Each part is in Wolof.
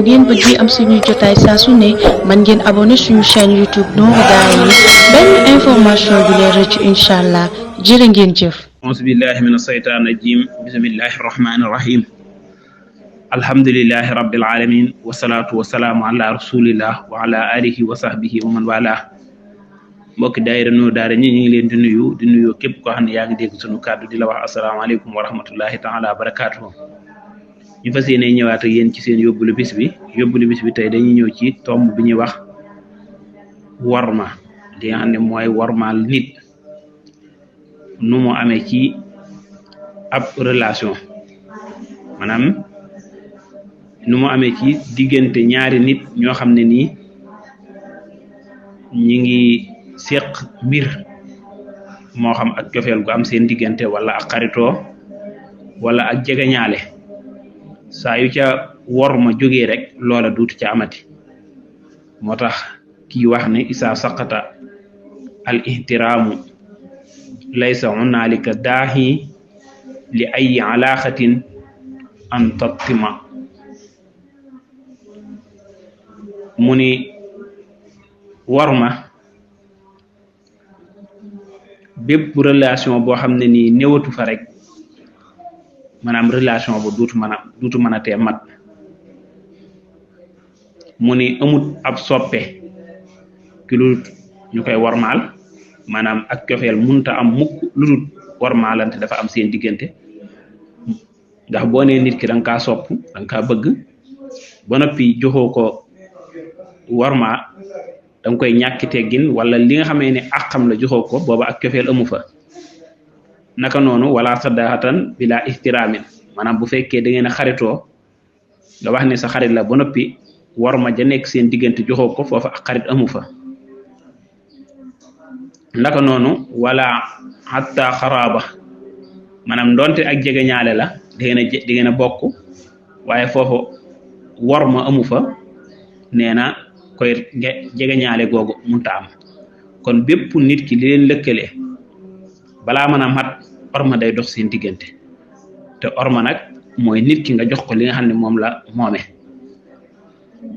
ngeen bëgg am suñu jotaay saa su ne man ngeen abonné suñu chaîne YouTube Nourou Darayni benn information du leen rëcc incha allah jërë ngeen jëf. auzu billahi mina saytaan rajim bismillahi rahmani rahim alhamdulillahi rabbil alamin wasalaatu wasalaamu ala rasulillah wa ala alihi wa sahbihi wa man wala mbokki daayira Nourou Darayni ñu ngi leen di nuyu képp koo xam ne yaa ngi dégg sunu kàddu di la wax asalaamaaleykum wa rahmatullahi taala wa barakatuhu ñu fas yéene ñëwaat ak yéen ci seen yóbbulu bis bi tey dañuy ñëw ci tomb bi ñuy wax worma li nga xam ne mooy wormaal nit nu mu amee ci ab relation maanaam nu mu amee ci diggante ñaari nit ñoo xam ne nii ñi ngi séq mbir moo xam ak cofeel gu am seen diggante wala ak xaritoo wala ak jegeñaale saa yu ca worma jógee rek loola duutu ca amati moo tax kii wax ne isa saqata al ihtiraamu laysa hunaalika daahi li ay alaaxatin an tattima mu ni worma bépp relation boo xam ne nii néewatu fa rek maanaam relation bu duutu mën a tee mat mu ni amut ab soppe ki lu ñu koy wormaal maanaam ak cofeel munta am mukk lu dul wormaalante dafa am seen diggante ndax boo nee nit ki da nga kaa sopp da nga kaa bëgg ba noppi joxoo ko worma da nga koy ñàkki teggin wala li nga xamee ne àqam la joxoo ko booba ak cofeel amu fa naka noonu wala saddaxatan bila ihtiraamin maanaam bu fekkee da ngeen a xaritoo nga wax ne sa xarit la ba noppi worma ja nekk seen diggante joxoo ko foofa ak xarit amu fa naka noonu wala hatta xaraaba maanaam ndonte ak jegeñaale la di ngeen a bokk waaye foofu worma amu fa nee na koy jegeñaale googu munta am kon bépp nit ki li leen lëkkale balaa mën a mat orma day dox seen diggante te orma nag mooy nit ki nga jox ko li nga xam ne moom la moome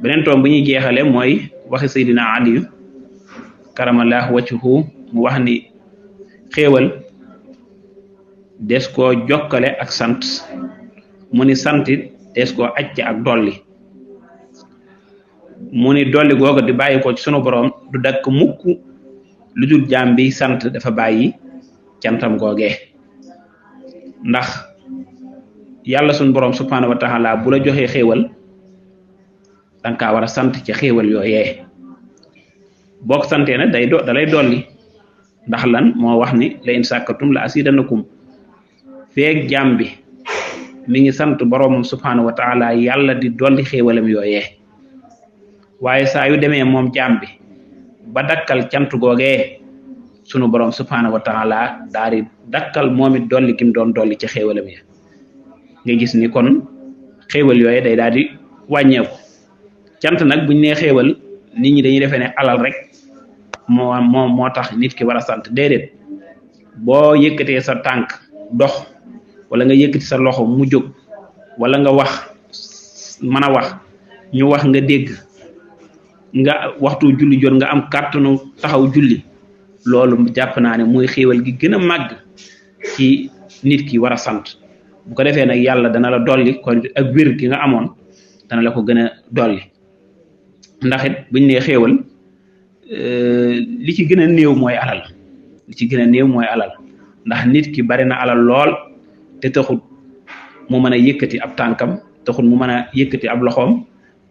beneen toom bu ñuy jeexale mooy waxi Seydina Aliyu karamallahu wajhuhu mu wax ni xéewal des koo jokkale ak sant mu ni santit des koo acca ak dolli mu ni dolli googu di bàyyi ko ci sunu borom du dakk mukk lu dul jaam bi sant dafa bàyyi cantam googee ndax yàlla sunu borom subhanahu wa taala bu la joxee xéewal danga kaa war a sant ci xéewal yooyee boo ko santee nag da lay dolli ndax lan moo wax ni la in sàkkatum la asidanakum feeg jaam bi mi ngi sant boroomam subhanahu wa taala yàlla di dolli xéewalam yooyee waaye saa yu demee moom jaam bi ba dakkal cant googee sunu borom subhanahu wa taala daal di dakkal moom it dolli kim doon dolli ci xéewalam ya nga gis ni kon xéewal yooyee day daal di wàññeeku cant nag buñ nee xéewal nit ñi dañuy defee ne alal rek moo tax nit ki war a sant déedéet boo yëkkatee sa tànk dox wala nga yëkkati sa loxo mu jóg wala nga wax mën a wax ñu wax nga dégg nga waxtu julli jot nga am kàttanu taxaw julli loolu jàpp naa ne mooy xéewal gi gën a màgg ci nit ki war a sant bu ko defee nag yàlla dana la dolli kon ak wér gi nga amoon dana la ko gën a dolli ndax it buñ nee xéewal li ci gën a néew mooy alal ndax nit ki bari na alal lool te taxut mu mën a yëkkati ab tànkam taxut mu mën a yëkkati ab loxoom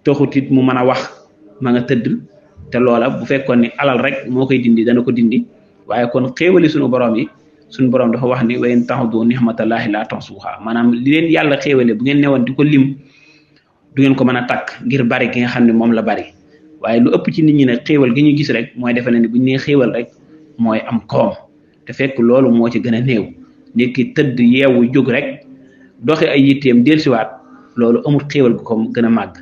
taxut it mu mën a wax ma nga tëdd te loola bu fekkoon ni alal rek moo koy dindi dana ko dindi waaye kon xéewali sunu borom yi sunu borom dafa wax ni wa in ta'uddu ni'matallahi la tuhsuha maanaam li leen yàlla xéewale bu ngeen newoon di ko lim du ngeen ko mën a takk ngir bari gi nga xam ne moom la bari waaye lu ëpp ci nit ñi nag xéewal gi ñu gis rek mooy defe na ni buñ nee xéewal rek mooy am koom te fekk loolu moo ci gën a néew nit ki tëdd yeewu jóg rek doxi ay yitteem dellusiwaat loolu amul xéewal gu ko gën a màgg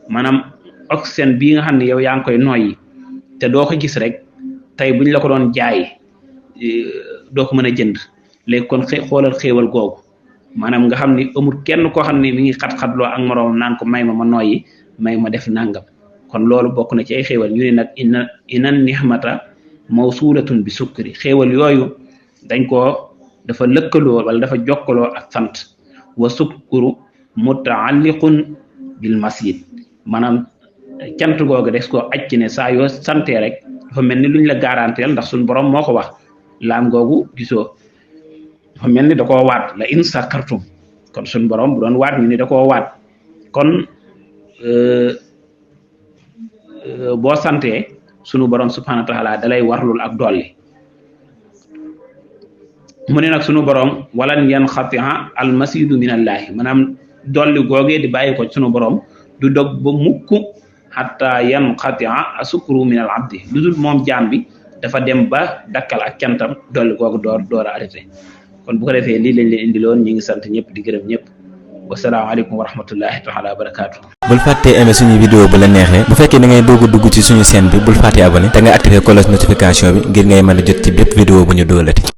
maanaam oxygène bii nga xam ne yow yaa ngi koy noyyi te doo ko gis rek tey buñ la ko doon jaay doo ko mën a jënd léegi kon xoolal xéewal googu maanaam nga xam ni amul kenn koo xam ne mi ngi xat-xatloo ak moroom naan ko may ma noyyi may ma def nangam kon loolu bokk na ci ay xéewal ñu ne nag inan nihmata mawsulatun bi sukkri xéewal yooyu dañ koo dafa lëkkaloo wala dafa jokkaloo ak sant wa sukkuru mutaalliqun bil masjid maanaam cant googu des koo aj ci ne saa yoo santee rek dafa mel ni luñ la garanteel ndax suñ borom moo ko wax laam googu gisoo dafa mel ni da koo waat la in sakartum kon suñ borom bu doon waat ñu ni da koo waat kon boo santee sunu borom subhanahu wa taala dalay warlul ak dolli mu ne nag sunu borom walan yanxatia al masidu min allahi maanaam dolli googee di bàyyi ko sunu borom du dog ba mukk xatta yanxatia asukru min al abdi lu dul moom jaam bi dafa dem ba dakkal ak cantam dolli googu door a arrêté kon bu ko defee lii lañ leen indiloon ñi ngi sant ñëpp di gërëm ñëpp wasalaamaaleykum wa rahmatullahi taala wa barakaatu. bul fàttee aimé suñu vidéo bu la neexee bu fekkee da ngay doog a dugg ci suñu chaîne bi bul fàttee abonné te nga activé cloche notification bi ngir ngay mën a jot ci bépp vidéo bu ñu doolati.